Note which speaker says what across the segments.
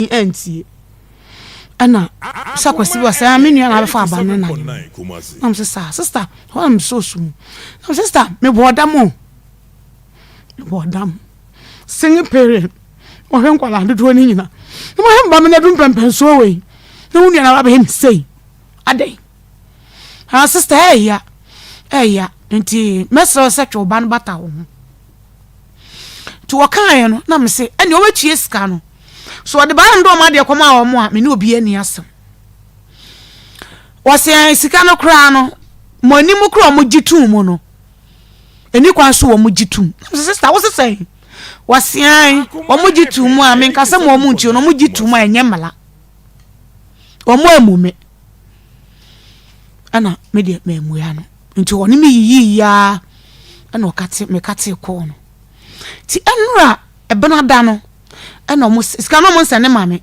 Speaker 1: Antie. Ɛna sɛ Kwasi bi ɔsɛ me nua na abɛfa aba no na na mo sɛ saa sister hɔ na mo sɛ osu mu na mo sister me bɔ ɔdam o me bɔ ɔdam single parent wɔhwɛ nkwadaa dodoɔ no nyina na wɔhwɛ mba me na du mpɛmpɛnsoɔ wei na wo nua na abɛyɛ me sei adɛn ah sister ɛɛya ɛɛya nti mɛsrɛ sɛ twe wo ba no bata wo ho. Nti wɔkaeɛ no, na mese, ɛnneɛ wɔbɛtua sika no. So wɔde baa na mede wɔn adeɛ kɔmaa wɔn a, me ne obiara nni asɛm. Wɔse ɛn sika no koraa no, mo anim koraa wɔn gye tum mu no, ɛni kwan so wɔn gye tum. Na mese, sista, wo se sɛn? Wɔse ɛn, wɔn gye tum mu a, menka sɛ mo wɔn ntuo no, wɔn gye tum a ɛnyɛ mmara. Wɔn ammu me. Ɛna me deɛ mammua no. Nti ɔne me yiyii ara ɛna ɔkate mekatee kɔɔ no. Nti ɛnora ɛbena da no ɛna ɔmo sika no ɔmo nsɛne ma me.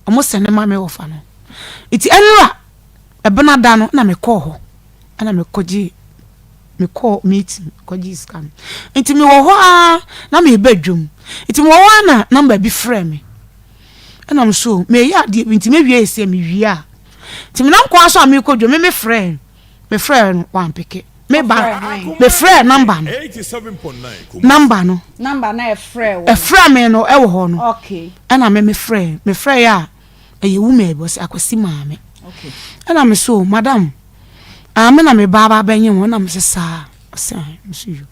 Speaker 1: Ɔmo sɛne ma me wɔfa no. Nti ɛnora ɛbena da no na mekɔɔ hɔ ɛna mekɔgye mekɔɔ meeting kɔgye sika no. Nti mewɔ hɔ ara na meba dwom. Nti mewɔ hɔ ara na namba bi frɛ me. Ɛna me so meyɛ adeɛ bi nti mewie sɛ mewie a. Nti menam kwan so a merekɔ dwom me mefrɛ mefrɛ no wampeke. Me ba mefrɛ namba no namba no
Speaker 2: namba na ɛfrɛ wo
Speaker 1: ɛfrɛ me no ɛwɔ hɔ no okay ɛna me mefrɛ mefrɛ yɛ a ɛyɛ woman bi ɔsɛ akwasi maame okay ɛna me so madam ah me na me ba ba bɛnye ho ɛna me sɛ saa ɔsɛ ah me so yo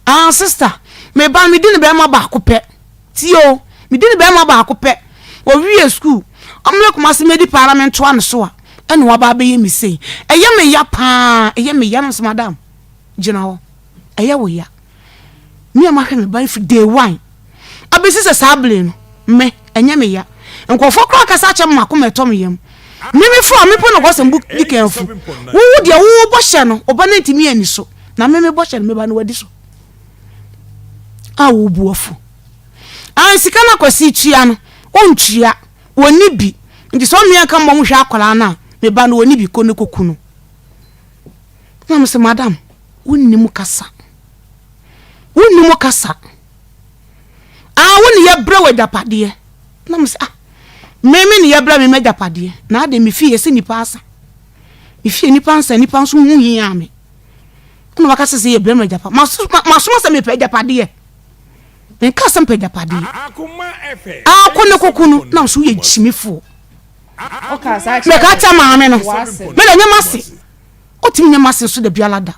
Speaker 1: ah sister me ba me di ne bɛrima baako pɛ Tie o, medi ne barima baako pɛ, ɔwie sukuu, ɔmmrɛ Kumasi mmɛdi paa na mentoa no so a, ɛna waba abɛyɛ me sei. Ɛyɛ me ya paa, ɛyɛ me ya. Na mese, madam, gyina hɔ, ɛyɛ wo ya. Me a mahwɛ me ba firi day one abɛsi sɛ saa bere no, me, ɛnyɛ me ya. Nkurɔfoɔ koraa kasa akyɛ me m'akoma ɛtɔ me yam. Me me fo a mepɛ nokwasɛm bu di kan afu. Wo wo deɛ wo bɔhyɛ no, wo ba no ntumi anni so, na me me bɔhyɛ no, me ba no wadi so. a wo bo afu. Aane sika no Akwasi tua no ɔntua, ɔnni bi nti sɛ ɔmmea nka mmɔ nhwɛ akwadaa no a me ba no ɔnni bi kɔ ne kɔku no. Na me sɛ madam wonnim kasa, wonnim kasa, ah wo ne yɛbrɛ wɔ agyapadeɛ. Na me sɛ ah me me ne yɛbrɛ me m'agyapadeɛ na adɛn me fie yɛsɛ nipa asa, me fie nipa nsa nipa nso ho hia me. Ɛna waka sɛ sɛ yɛ brɛ me agyapa. Masoma sɛ mepɛ agyapadeɛ. Menka sɛ mepɛ agyapadeɛ. Ako ne koko no na nso woyɛ gyimifoɔ. Meka kyɛ maame no. Me na nyɛ mase. Ɔtumi nyɛ mase nso da biara da.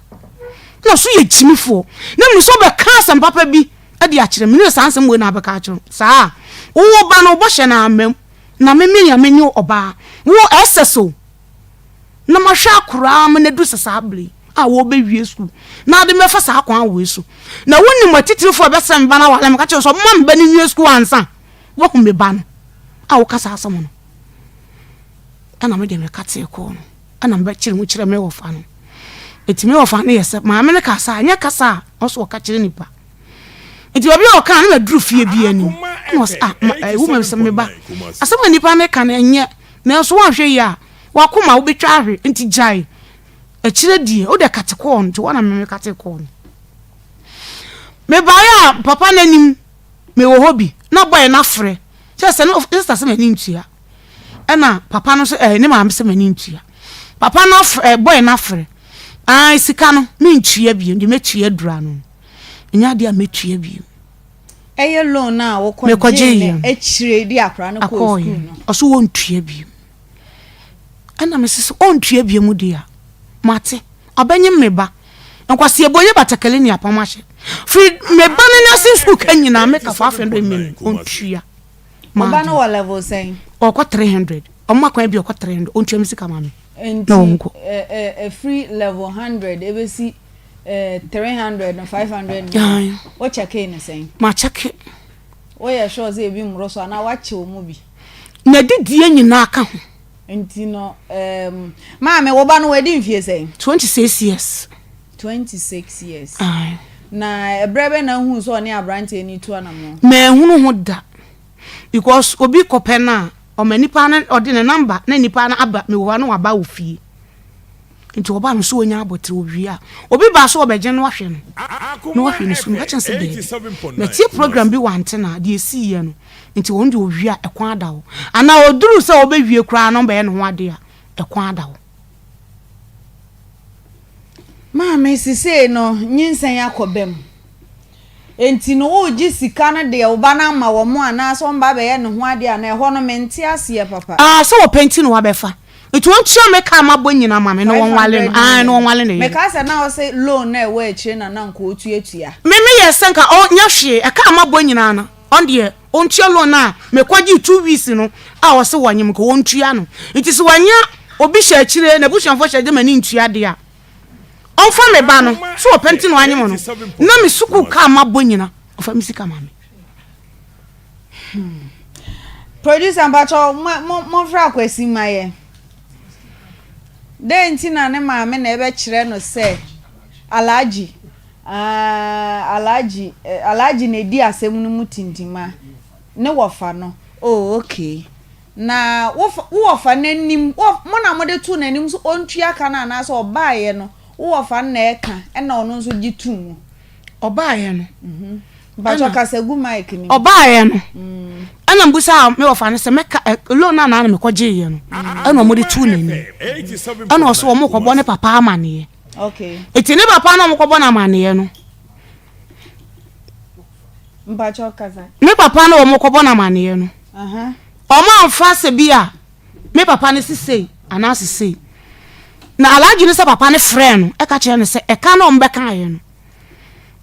Speaker 1: Na nso yɛ gyimifoɔ. Na mene sɛ ɔbɛka asɛm papa bi de akyerɛ me. Ne saa nsɛm wei na abɛka akyerɛ saa. Wowɔ ba no wobɔhyɛ no amam. Na me me nyame nye ɔbaa. Wo ɛsɛ so. na mahwɛ akoraa ma no adu sɛ saa bere yi a wɔrebɛwie sukuu na ade mɛfa saa kwan wei so. Na wonim atitirifoɔ a ɛbɛsrɛ me ba no aware, meka kyerɛ sɛ ɔmma me ba no nwie sukuu ansa wahu me ba no a woka saa asɛm no. Ɛna me deɛ meka tee kɔɔ no, ɛna mebɛkyerɛ mu kyerɛ me wɔfa no. Enti me wɔfa no yɛ sɛ maame no kaa saa, nyɛ kasa a ɔso ɔka kyerɛ nipa. Nti baabi a ɔkaa no na duru fie bi anim. Ɛna ɔsɛ ah, ma, eh, woman sɛ me ba. Asɛm a nipa no ka no ɛnyɛ, nanso woanhwɛ yie a, W'akoma wobɛtwa ahwe nti gyae akyire die wode kate kɔɔ no nti hɔ na me kate kɔɔ no. Mebaeɛ a papa no anim mewɔ hɔ bi na bɔɛ no afrɛ kyɛ sɛ ne sista sɛ m'ani ntua ɛna papa no nso ɛɛ ne maame sɛ m'ani ntua papa no afrɛ ɛɛ bɔɛ no afrɛ ae sika no mentua bio deɛ mɛtua adura no ɛnyɛ adeɛ a mɛtua bio.
Speaker 2: Ɛyɛ loan a wokɔgye no akyire de akora no kɔɔ sukuu no
Speaker 1: ɔso wɔntua bio. Ɛna mese sɛ ɔntua biom deɛ a, mate. Ɔbɛnyem me ba. Nkwaseɛbuo nyɛ batakali ne apam ahyɛ. Firi me ba no nursing school ka nyinaa meka 500 million ɔntua.
Speaker 2: Wo ba no wɔ level sɛn?
Speaker 1: Ɔkɔ 300. Ɔma kwan bi ɔkɔ 300. Ɔntua me sika ma me.
Speaker 2: Nti ɛfiri level 100 ɛbɛsi 300 no 500 million. Wo kyɛkee no sɛn?
Speaker 1: Ma kyɛke.
Speaker 2: Woyɛ sure sɛ ebi mmoro so anaa woakyɛ wɔn mu bi?
Speaker 1: N'adidie nyinaa ka ho.
Speaker 2: Nti no um, maame wo ba no wadi mfie sɛn?
Speaker 1: 26 years.
Speaker 2: 26 years. Aye. Na ɛberɛ bɛ na wohuu sɛ ɔne aberanteɛ no tu anamɔ?
Speaker 1: Manhunu ho da. Because obi kɔpɛ no a, ɔma nipa no ɔde ne number na nipa no aba mewɔ hɔ a na waba wo fie. Nti ɔbaa no so ɔnya aboterɛ ɔwie a obi baa so ɔbɛgye no ahwɛ no na wahwɛ ne sukuu meka kyerɛ no sɛ daabi matie program bi wɔ antena deɛ ɛsiiɛ no nti ɔno deɛ ɔwie a ɛkwan ada hɔ anaa ɔduru sɛ ɔbɛwie koraa na ɔbɛyɛ ne ho adeɛ a ɛkwan ada hɔ.
Speaker 2: Maame sisei no nyinsɛn akɔ bam Enti no woregye sika no deɛ wo ba no ama wɔn anaasɛ wɔn ba abɛyɛ ne ho adeɛ anaa? Ɛhɔ no mente aseɛ papa.
Speaker 1: Ah sɛ wɔpɛ nti na wabɛfa. Nti ɔntua me ka a mabɔ nyina ma me na wɔnwale no ae na wɔnwale ne yere.
Speaker 2: Mekaa sɛ na ɔse loan no a ɛwɔ akyire na na nka ɔtuatua.
Speaker 1: Me meyɛɛ sɛ nka ɔnyɛ hwee ɛka a mabɔ nyinaa no ɔno deɛ ɔntua loan no a mekɔgyee 2 weeks no a ɔse wɔnyem nka ɔntua no. Nti sɛ wanya obi hyɛ akyire n'abusuafoɔ hyɛ akyire ma ne ntua deɛ a. Ɔmfa me ba no, so ɔpɛ nti na wanyem no, na me sukuu kaa mabɔ nyina, ɔfa me sika ma me.
Speaker 2: Hmm. Producer mpakyɛw mo momfrɛ Akwasi mma yɛn. Dɛn nti na ne maame na ɛbɛkyerɛ no sɛ Alhaji ah, Alhaji eh, Alhaji na edi asɛm no mu tintima ne wɔfa no. Oh, okay. Na wo fa, wo wɔfa no anim, wo, mo na mode too n'anim sɛ ɔntua ka no anaasɛ ɔbaeɛ no, wo wɔfa no na ɛka, ɛna ɔno nso gye too mu?
Speaker 1: Ɔbaeɛ no,
Speaker 2: Mpakyɛ
Speaker 1: ɛna,
Speaker 2: kasa gu mic no mu.
Speaker 1: ɔbaeɛ no, ɛna mebisaa me wɔfa no sɛ mɛka, ɛ, loan no a na mekɔgyeeɛ no, ɛna wɔde too n'anim. Ɛna ɔse wɔrekɔbɔ ne papa amaneɛ.
Speaker 2: Okay.
Speaker 1: Nti ne papa no a wɔkɔbɔ no amaneɛ no,
Speaker 2: Mpakyɛ kasa.
Speaker 1: Ne papa no wɔkɔbɔ no amaneɛ no, Wɔamfa sɛ bi a me papa no se sei anaa se sei. Na Alhaji no sɛ papa no frɛɛ no ka kyerɛɛ no sɛ ɛka no a wɔbɛkaeɛ no,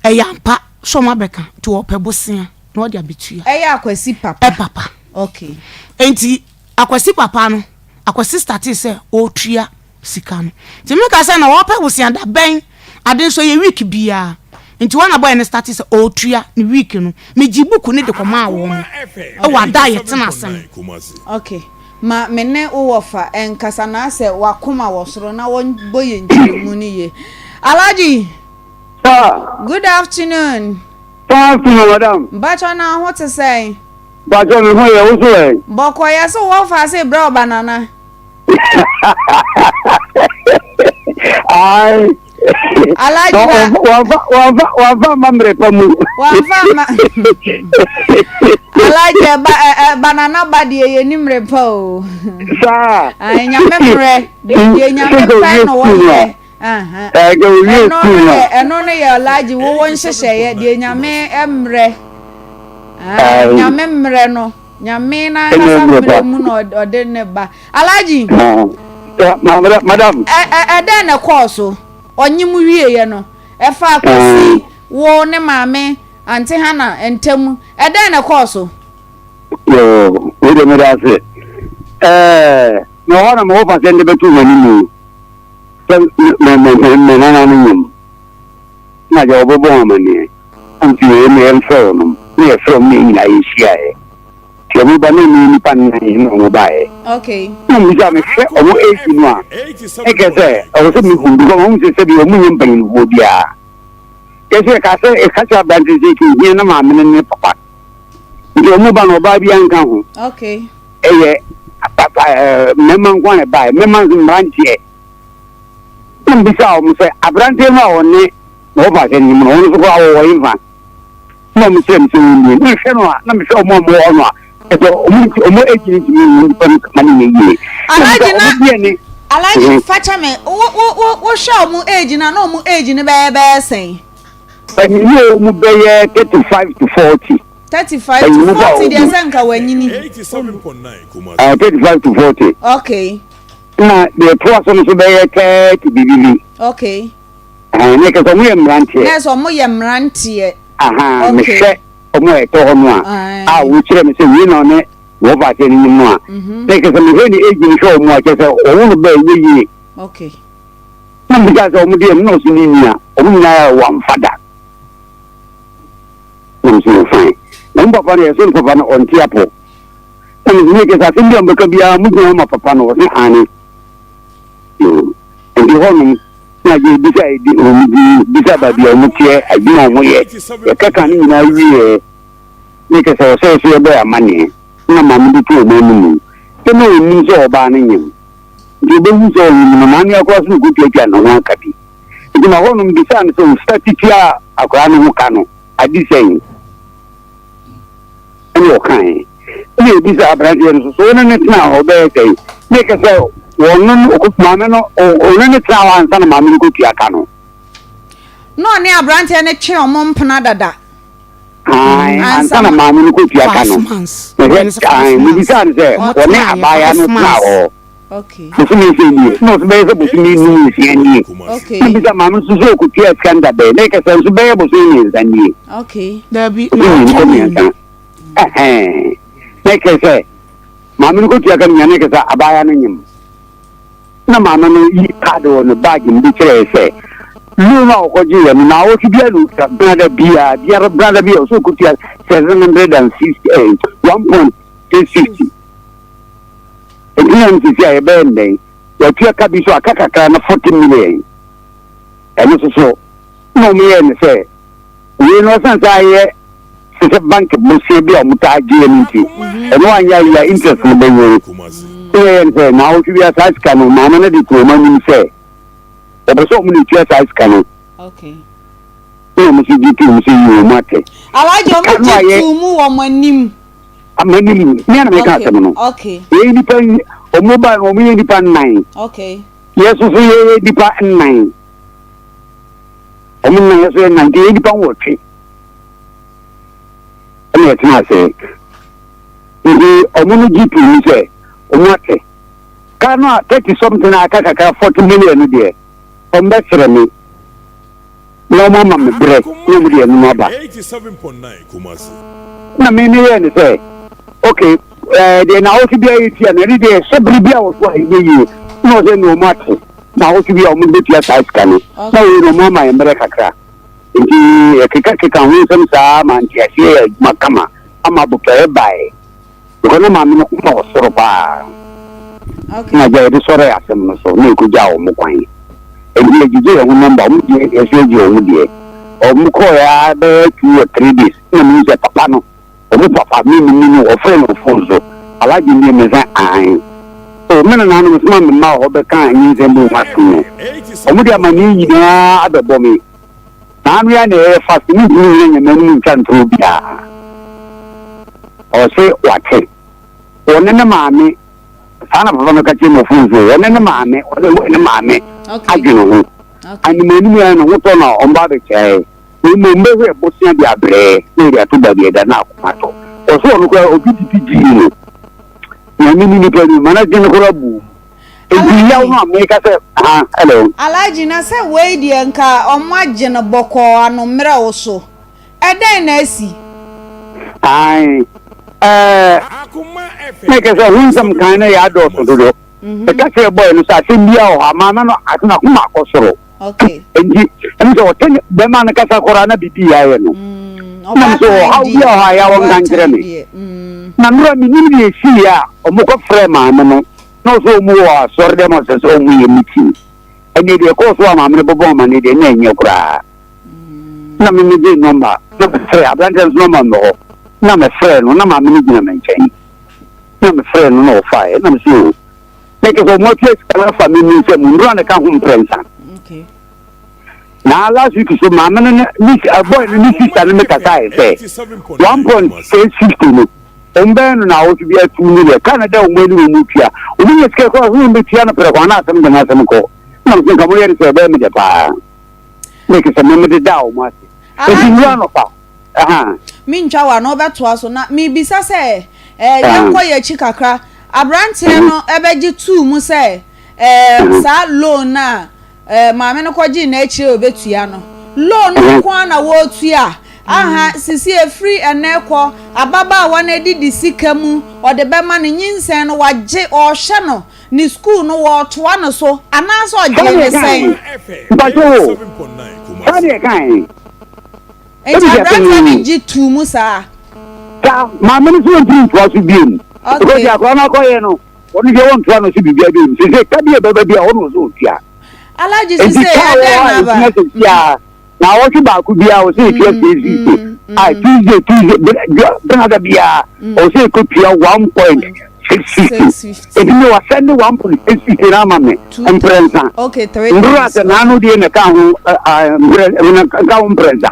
Speaker 1: ɛyɛ ampa sɛ wɔabɛka nti wɔpɛ bosea na wɔde abɛtua.
Speaker 2: Ɛyɛ Akwasi papa?
Speaker 1: Ɛpapa.
Speaker 2: Okay.
Speaker 1: Nti Akwasi papa no, Akwasi startee sɛ ɔretua sika no. Nti me ka sɛ na ɔpɛ bosea da bɛn? Ade nso ɛyɛ week biara. Nti hɔ na boy no starte sɛ ɔretua ne week no. Me gyee book no de kɔmaa wɔn wɔ ada a yɛtena ase no.
Speaker 2: Ok, ma me ne wo wɔfa nkasa na asɛ wakoma wɔ soro na wɔbɔ yɛn nkyerɛmu no yie. Alhaji!
Speaker 3: Sir.
Speaker 2: Good afternoon.
Speaker 3: Fine afternoon, madam.
Speaker 2: Mpakyɛw na wo ho te sɛn?
Speaker 3: Mpakyɛw me ho yɛ, wo so ɛ?
Speaker 2: Bɔkɔɔ, yɛse wo wɔfa ase brɛ wo banana.
Speaker 3: Ayi.
Speaker 2: Alhaji na.
Speaker 3: Wamfa wamfa wamfa mma mmerɛ pa mu.
Speaker 2: Wamfa mma. Alhaji ɛba ɛ ɛ banana ba deɛ yɛ ni mmerɛ pa o.
Speaker 3: Saa.
Speaker 2: Ayi nyame mmerɛ deɛ nyame pɛ na wɔyɛ.
Speaker 3: Ɛno
Speaker 2: no yɛ ɛno no yɛ Alhaji wowɔ nhyehyɛeɛ deɛ nyame mmerɛ. Nyame mmerɛ no. Nyame n'ankasa mmerɛ mu na ɔde ne ba. Alhaji.
Speaker 3: Madam.
Speaker 2: Ɛdɛn na ɛkɔɔ so? Ɔnye mo wieɛ no, ɛfa Kwasi, wo ne maame, Aunty Hannah ntam. Ɛdɛn na ɛkɔɔ so?
Speaker 3: Yoo, wei deɛ meda ase. Ɛɛ, na ɔhɔ na mewɔ fa sɛ ndɛ bɛto wɔn anim sɛ me me me me nana no nyom. Na deɛ wɔbɛbɔ wɔn amaneɛ. Nti wei na yɛmfrɛ wɔnom, na yɛfrɛ wɔn na yɛn nyinaa yɛhyiaeɛ. Nti wɔn ba na ɛmu nnipa nnan na wɔn baeɛ.
Speaker 2: Okay.
Speaker 3: Na wɔn bisa me hwɛ wɔn age no a, ɛkɛ sɛ ɛwɔ sɛ mehu because wɔn sɛ sɛbi wɔn nyɛ mpanyinfoɔ biara. Yɛsɛ yɛka sɛ ɛka kyerɛ aberante sɛ kɛhia na maame no ne papa. Nti wɔn ba no ɔbaa biara nka ho.
Speaker 2: Okay.
Speaker 3: Ɛyɛ papa ɛɛ mmarima nko na ɛbaeɛ, mmarima nso mmeranteɛ. Na mbisa wɔn sɛ aberanteɛ no a ɔne Na wɔfa asɛm no mu no, wɔn nso koraa wɔwɔ hefa? Na wɔn kyerɛ me sɛ wɔn nie. Na mehwɛ no a, na mehwɛ wɔn a wɔwɔ hɔ no a, ɛsɛ wɔn nti wɔn agyi no ntumi nhu nipa no kama no nyɛ yie.
Speaker 2: Alhaji na ne Alhaji mhm. fakyɛ me wo wo wo wohwɛ wɔn age na na wɔn age no bɛyɛ bɛyɛ sɛn?
Speaker 3: Ɛnyini a wɔn bɛyɛ 35 to 40.
Speaker 2: 35 to 40 deɛ sɛ nka wanyini.
Speaker 3: 35 to 40.
Speaker 2: Okay.
Speaker 3: Na deɛ ɛtoa so no nso bɛyɛ 30 biribi
Speaker 2: bi. Okay.
Speaker 3: Ɛhɛn, na kyerɛ sɛ wɔyɛ mmeranteɛ.
Speaker 2: Na sɛ wɔyɛ mmeranteɛ.
Speaker 3: Ahan, mehwɛ wɔn a ɛtɔ hɔ no a, a wɔkyerɛ me sɛ wei na ɔne wɔfa aseɛ no nim no a, mhm. na kyerɛ sɛ mehwɛ ne age no hwɛ wɔn a, kyerɛ sɛ wɔn no bɛɛ nyɛ yie.
Speaker 2: Okay.
Speaker 3: Na mbisa sɛ wɔn deɛ no na ɔso ne nua, wɔn nyinaa wɔamfa da. Na mo sɛ yɛ fine. Na mo papa no yɛ so ne papa no ɔnte apɔ. Na mo sɛ ne kyerɛ sɛ asɛm bi a mbɛka biara mo gyina hɔ ma papa no, ɔse aane. Yoo, nti hɔnom na yɛbisa wɔn din, bisa baabi a wɔteɛ, adwuma a wɔyɛ, yɛkaka ne nyinaa wieɛ ne kyɛ sɛ ɔsɛ so yɛbɔ yɛ amanneɛ na maame de to wɔn anim sɛ na ɔnnim sɛ ɔbaa no nyem. Nti ɔbɛhu sɛ ɔnyem no, maame akora so na ɔkɔtuatua ne ho aka bi. Nti ma hɔnom bisaa no sɛ ɔstarte tua akwadaa no ho ka no ade sɛn? Ɛna ɔkae. Ɛna yɛbisaa aberanteɛ no so, so wo ne no tenaa hɔ bɛyɛ sɛn? Na ɛka sɛ ɔno no, maame no, ɔne no tenaa hɔ ansa na maame no kɔtua ka no.
Speaker 2: Na ɔne aberanteɛ no twe ɔmo mpena dada.
Speaker 3: Ae, ansa na maame no kɔtua ka no. Mehwɛ, ae, mebisaa no sɛ ɔne abaayewa no tenaa hɔ bosome sɛn nie? Na ɔse bɛyɛ sɛ bosome num nsia nie. Na mebisa maame no nso sɛ ɔkɔtua sika no da bɛn? Na ɛka sɛ nso bɛyɛ bosome mmiɛnsa nie.
Speaker 1: Dabi,
Speaker 3: Bosome mmienu kɔ mmiɛnsa. Ɛhɛn. Na ɛkyerɛ sɛ maame no kɔtua ka no nyinaa na ɛkyerɛ sɛ abaayewa no nyem. Na maame no yi kaade wɔ ne baage mu de kyerɛɛ sɛ loan a ɔkɔgyeeɛ no naawɔtwe biara na ɔtua benada biara biara benada biara ɔsɛ ɔkɔtua 750 eh, 1.650 nti na nsisi a yɛbɛyɛ ndɛn watua ka bi so aka kakra no 40 million ɛno nso so na wɔyɛɛ no sɛ Wei no ɔsan sɛ ayɛ te sɛ bank bosea bi a wɔtaa gyeɛ no nti, ɛno anyɛ ayi a interest no bɛwere. Woyɛyɛ no sɛ naawɔtwe biara saa sika no maame no de to wɔn anim sɛ wɔpɛ sɛ wɔn na ɛtua saa sika no. Na wɔn nso gye to mu sɛ yi wɔn ate.
Speaker 2: Alhaji wɔn gye to mu wɔ wɔn anim.
Speaker 3: Amanim ne na meka asɛm no. Yɛyɛ nipa wɔn ba no wɔn yɛ nipa nnan. Yɛ soso yɛyɛ nipa nnan. Wɔn nnan yɛ so yɛ nnan nti yɛ nipa nwɔtwe ɛna yɛtena ase nti wɔn no gye too mu sɛ wɔn ate kaa no a 30 something a aka kakra 40 million no deɛ wɔn bɛsrɛ me na wɔn ama me berɛ na wɔn de ɛno aba na me meyɛɛ no sɛ ok ɛɛ deɛ na awɔtwe biara yɛtua no ɛne deɛ hyɛ bere bi a wɔ so a ɛnyɛ yie na ɔsɛ ne wɔn ate na awɔtwe bi a wɔn bɛtua saa sika no na wei no wɔn ama yɛn mmerɛ kakra nti yɛkeka keka ho nsɛm saa ma nteaseɛ yɛ adwuma kama ama abotɔeɛ baeɛ because na maame no koma wɔ soro paa na agya yɛde sɔree asɛm no so na yɛkɔgyaa wɔn kwan nti yɛgyegye yɛn ho nɔmba wɔn deɛ yɛso yɛgye wɔn deɛ wɔn kɔɔɛ ara bɛyɛ 2 or 3 days na mehu sɛ papa no wɔn papa me me no wɔfrɛ no phone so Alhaji nie me sɛ ae o me nananom soma me mma wɔ hɔ bɛka nyinsɛn bu ho asɛm no wɔn de amanneɛ nyinaa abɛbɔ me na ano ya na ɛyɛ fast ne ntumi nyina nyama no mu ntwa ntorɔ biara ɔse wate wɔne ne maame saa na papa no ka kyerɛ me phone so wɔne ne maame ɔne ne maame adwene ho animanim ya ne ho tɔ na ɔmba abɛkyɛɛ na mmom bɛhwɛ bosea de abrɛ na yɛde ato baabi ɛda na akoma tɔ ɔso ɔno koraa obi didi gyii no nyame ne nipa ni ma no adwene koraa bu nti yaw no a meka sɛ ha hello.
Speaker 2: Alhaji na sɛ wei deɛ nka ɔmo agye no bɔkɔɔ ano mmerɛ wo so ɛdɛn na asi?
Speaker 3: Ae ɛɛ meka sɛ ho nsɛm kan no yɛ adɔɔso dodo meka kyerɛ bɔyɛ no sɛ asɛm biara wɔ hɔ a maame no ase n'akoma akɔ soro nti ɛno sɛ ɔte bɛma no kasa koraa na biribi yɛ ayɛ no nam sɛ ɔhaw bi a ɔha yɛ a wɔnka nkyerɛ me na nnora menim deɛ ɛsiiɛ a ɔmokɔfrɛ maame no na ɔsɛ ɔmu wɔ asɔre dɛm ɔsɛ sɛ ɔmu yɛ meeting ɛneɛ deɛ ɛkɔɔ so a maame no bɔbɔ amane deɛ na ɛnyɛ koraa na me megye nɔmba na mefrɛ aberanteɛ nso nɔmba mbɛ hɔ na mefrɛ no na maame no gyina me nkyɛn na mefrɛ no na ɔfaeɛ na mesɛ o na kyerɛ sɛ ɔmo atua sika no afa me mu sɛ mu nnora ne ka ho mprɛnsa na last week so maame no ne ne boy no ne sister no me kasaeɛ sɛ 1.650 no ɔmo bɛyɛ no na awɔtwe bi atu ne deɛ ka na da ɔmo anim ɔmo tua ɔmo nyɛ sika kora ɔmo bɛtua no prɛko ana asɛm de n'asɛm kɔ na mo sɛ nka mo yɛ no sɛ ɛbɛyɛ me dɛ paa na kyerɛ sɛ me mede da ɔmo ase eti nnura anɔpa aha.
Speaker 2: Mentwa w'ano wobɛtoa so na mebisa sɛ eh, yɛnkɔ yɛn akyi kakra aberanteɛ no ɛbɛgye tuu mu sɛ eh, saa loan no a eh, maame no kɔgyee n'akyire a ɔbɛtua no loan no nko ara na wɔretua aha sisi efiri ɛnɛ kɔ ababaawa no adidi sika mu ɔde bɛma no nyinsɛn no wagye ɔrehwɛ no ne sukuu no wɔretoa no so anaasɛ ɔgyee ne sɛn.
Speaker 3: Mpakyɛ o, saa deɛ kan.
Speaker 2: Nti aberanteɛ no gye tuu mu saa.
Speaker 3: Saa, maame no so ɔntumi ntoa so biom.
Speaker 2: Okay.
Speaker 3: Because deɛ akwadaa no akɔyɛ no, ɔno deɛ wɔntoa no so biribiara biom. Sese ka bi a ɛbɛba bi a ɔno nso ɔtua.
Speaker 2: Alhaji
Speaker 3: Nti
Speaker 2: sese
Speaker 3: kaa wɔ
Speaker 2: ɛdɛn
Speaker 3: hɔ
Speaker 2: na
Speaker 3: a
Speaker 2: aba?
Speaker 3: ɛtua sɛ biara na awɔtwe baako biara ɔsɛ ɛtua 650. A Tuesday Tuesday benada biara ɔsɛ ɛkɔtua 1.6. 650. Enti me wasɛnde 1.650 no ama me mprɛnsa. Mbrɛ sɛ n'ano deɛ na ɛka ho mprɛ nka ho mprɛnsa.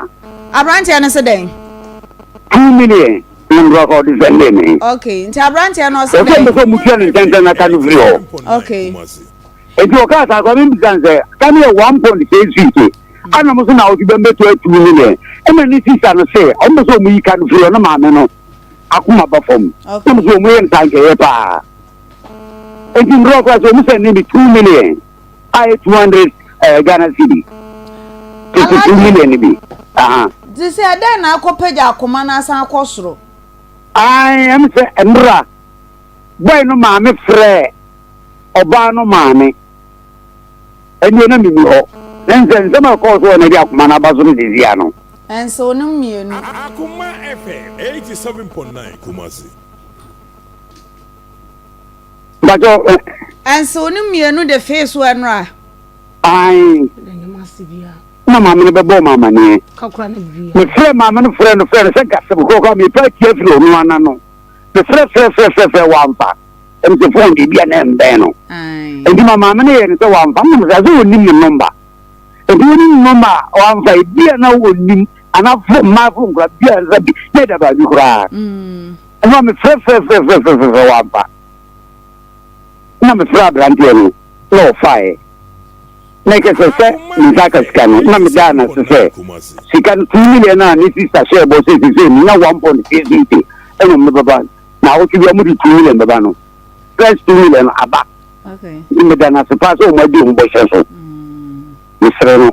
Speaker 2: Aberanteɛ no se dɛn?
Speaker 3: 2 million na mbrɛ sɛ ɔde sɛnde me.
Speaker 2: Okay, nti aberanteɛ no ɔse dɛn?
Speaker 3: Ɔsɛ mpɛ sɛ ɔmo tua ne ntɛntɛn na ka no firi hɔ.
Speaker 2: Okay.
Speaker 3: Enti ɔkaa saa koraa mebisa no sɛ ka no yɛ 1.650 ana ɔmo so na ɔtwe bɛmbɛtua 2 million ɛna ne sista no se ɔmo pɛ sɛ ɔmo yi ka no firi hɔ na maame no akoma ba fam na mo sɛ ɔmo yɛ ntankɛyɛ paa nti mmerɛ ɔkora sɛ ɔmo sɛ ne me 2 million a yɛ 200 eh, Ghana cedi tete 2 million no bi aha.
Speaker 2: Nti sɛ ɛdɛn na akɔpagya akoma no asan akɔ soro?
Speaker 3: Ae ɛm sɛ nnora boy no maame frɛɛ ɔbaa no maame ɛndeɛ na menni hɔ na nsɛ nsɛm a ɛkɔɔ so wɔ na ɛde akoma no aba so no sisi ano.
Speaker 2: Ɛnsew no mmienu.
Speaker 4: Akoma FM 87.9 Kumasi.
Speaker 3: Mpakyɛ ɛ.
Speaker 2: Ɛnsew no mmienu de fee so ɛnora.
Speaker 3: Ae. Na maame no bɛbɔɔ me amaneɛ. Mefrɛɛ maame no frɛɛ no frɛɛ no sɛ nka asɛm korɔ koraa mepɛ atie afiri ɔno ara n'ano. Mefrɛ frɛ frɛ frɛ frɛ wamfa. Ɛm sɛ phone deɛ bi a na ɛmbɛn no. Nti ma maame no yɛ no sɛ wamfa. Nam sɛ sɛ ɔnim me nɔmba. Nti ɔnim me nɔmba a wamfa ebi a na ɔnim anaa phone mmaa phone koraa bi a nsa bi na ɛda baabi koraa. Ɛma me frɛ frɛ frɛ frɛ frɛ frɛ frɛ wamfa. Na me frɛ aberanteɛ no na ɔfaeɛ. Na ɛkɛ sɛ sɛ me nsa aka sika no na medaa no ase sɛ sika no 2 million a ne sista hyɛɛ bɔ sɛ sesei menya 1.6 ɛna ɔmo bɛba Naawɔtwe bi a wɔde 2 million bɛba no, first 2 million no aba. Nti meda no ase paa sɛ wɔn adi wɔn bɔhyɛ so. Mesrɛ no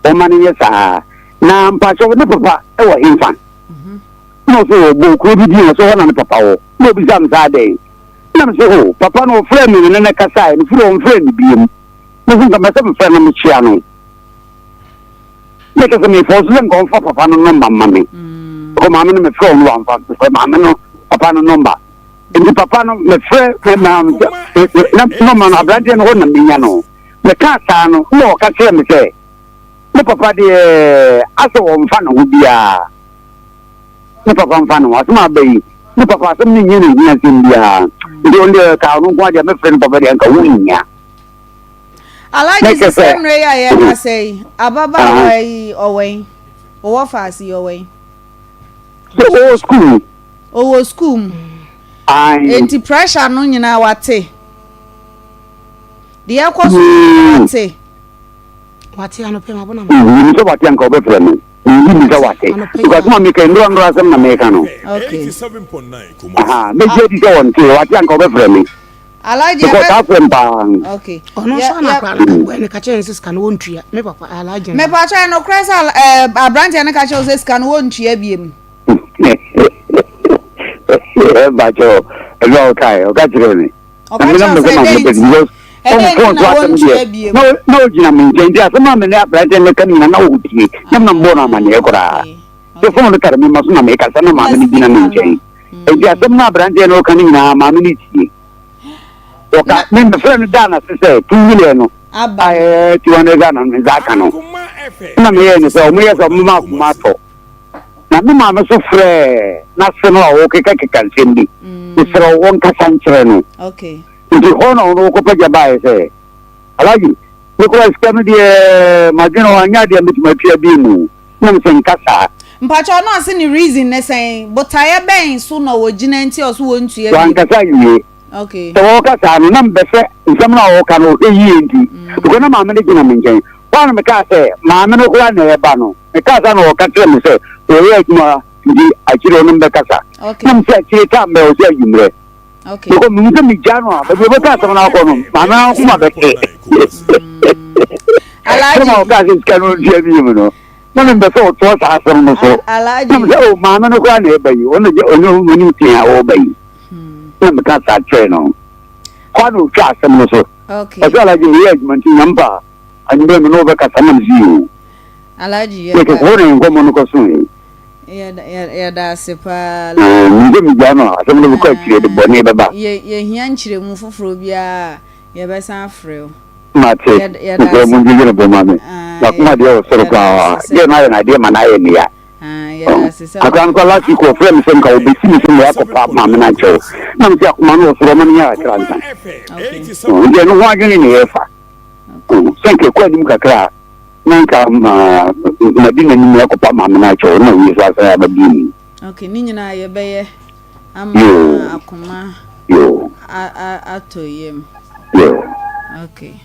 Speaker 3: wɔma no nyɛ saa. Na mpakyɛw ne papa wɔ hemfa? Na ɔsɛ ɔbɔ kuro bi din ɔsɛ hɔ na ne papa wɔ. Na obisa me saa dɛn? Na mesɛ o papa no ɔfrɛ me ne ne kasaeɛ no firi ɔmfrɛ me biom. Mese nka mɛsɛ mefrɛ no mekyea no. Na kyerɛ sɛ mefɔɔ so sɛ nka ɔmfa papa no nɔmba mma me. Because maame no mefrɛ ɔno wamfa, mefrɛ maame no papa no nɔmba. Nti papa no mefrɛ na nɔmba no aberanteɛ no hɔ na menya no. Mekaa saa no na ɔka kyerɛ me sɛ ne papa deɛ asɛ ɔmfa ne ho biara. Ne papa mfa ne ho. Asɛm a aba yi, ne papa asɛm no nyɛ ne hia asɛm biara. Nti ɔno deɛ ka ɔno nko ara deɛ mɛfrɛ ne papa deɛ nka ho nhia.
Speaker 2: Alhaji sisɛ mmerɛ yi a yɛrekasa yi ababaawa yi ɔwɛn ɔwɔ faase yi ɔwɛn.
Speaker 3: Sɛ ɔwɔ sukuu mu.
Speaker 2: Ɔwɔ sukuu mu. Enti pressure no nyinaa wate. Deɛ ɛkɔ so nyinaa wate.
Speaker 1: Wate anɔpɛ ma bɔnam.
Speaker 3: Menim sɛ wate anka ɔbɛfrɛ me. Menim sɛ wate. Because ma meka nnora nnora asɛm na meka no.
Speaker 2: Okay.
Speaker 3: Mɛgye adi sɛ ɔnte wate anka ɔbɛfrɛ me.
Speaker 2: Alhaji
Speaker 3: Because saa asɛm paa.
Speaker 2: Okay.
Speaker 1: Ɔno nso ana akora no ka ne ka kyerɛ ne sɛ sika no wɔntua me papa Alhaji no.
Speaker 2: Mepa kyɛ no korɛ sɛ eh, aberanteɛ no ka kyerɛ wo sɛ sika no wɔntua biem.
Speaker 3: Ɛba kyɛ ɛno a ɔkae ɔka kyerɛ me.
Speaker 2: Ɔka kyerɛ wo sɛ ɛdɛn nti ɛdɛn nti na wɔntua biem.
Speaker 3: Na ɔgyina me nkyɛn nti asɛm a me ne aberanteɛ no ka no nyina na ɔtie na menam bɔɔ no amanneɛ koraa. Sɛ fon no tare me ma so na mekasa na maame no gyina me nkyɛn. Enti asɛm no a aberanteɛ no reka no nyinaa, maame no tie. Wɔka, me mefrɛ no daa n'ase sɛ, 2 million no, a ɛyɛ 200 Ghana no, me nsa aka no. Ɛna meyɛɛ no sɛ, wɔyɛ sɛ wɔbɛma akoma atɔ. Na me maame nso frɛɛ n'ase no a ɔrekekakeka nsɛm bi. Mesrɛ wo, wɔnkasa nkyerɛ no. Nti hɔ na ɔno ɔkɔpagya baeɛ sɛ, Alhaji, me koraa sika no deɛ, madwene ho, anyɛ adeɛ a mɛtumi atua bio mu. Na mesɛ nka saa.
Speaker 2: Mpakyɛw na ɔse ne reason ne sɛn? Botaeɛ bɛn so na ɔgyina nti a ɔse wɔntua bio?
Speaker 3: Wankasa nwie.
Speaker 2: Okay.
Speaker 3: Sɛ wɔka saa no na mepɛ sɛ nsɛm no a ɔka no ɔhwɛ yie nti. Because na maame no gyina me nkyɛn. Hɔ a na mekaa sɛ maame no koraa na ɛreba no. Mekaa saa na ɔka kyerɛɛ me sɛ ɔreyɛ adwuma nti akyire ɔno mbɛkasa.
Speaker 2: Okay.
Speaker 3: Na mesɛ akyire time bɛn? Ɔse anwummerɛ.
Speaker 2: Okay.
Speaker 3: Because mehu sɛ megya no a baabi a ɔbɛka asɛm no akɔ no maame no akoma bɛte.
Speaker 2: Alhaji.
Speaker 3: Sɛ ma ɔkaa sɛ sika no ntua bio mu no, na mempɛ sɛ ɔtoa saa asɛm no so.
Speaker 2: Alhaji.
Speaker 3: Na mesɛ, o maame no koraa na ɛba yi, ɔno gye ɔno ɔnim tea a ɔreba yi. Na meka saa kyerɛ no. Hɔ a na ɔtwa asɛm no so.
Speaker 2: Okay.
Speaker 3: Ɔsɛ Alhaji meyɛ adwuma nti nyampa anwummerɛ me ne wobɛkasa na mese yoo.
Speaker 2: Alhaji yɛ.
Speaker 3: Yɛkɛ hɔ na nkɔmmɔ no kɔsoe.
Speaker 2: Yɛda ase paa.
Speaker 3: Mesɛ megya no a asɛm no bɛkɔ akyire de bɔne bɛba.
Speaker 2: Yɛhia nkyerɛmu foforɔ biara a yɛbɛsan afrɛ wo.
Speaker 3: Mate, mesrɛ mo ngyegye no bo ma me. M'akoma deɛ wɔ soro paa. Deɛ no ayɛ no adeɛ ma no ayɛ me ya. Akora no kora last week wɔfrɛ me sɛ nka wɔbɛsi me sɛ meyɛ akɔpa maame no akyɛw na mesɛ akoma no wɔ soro ɔma no nyɛ kakra nsa nti ɛno ho adwene ne yɛfa sɛ nka ɛkɔ anim kakra a na nka madi n'anim akɔpa maame no akyɛw na wie so asan aba bio mu.
Speaker 2: Okay, ne nyinaa yɛbɛyɛ ama akoma atɔ yam. Okay.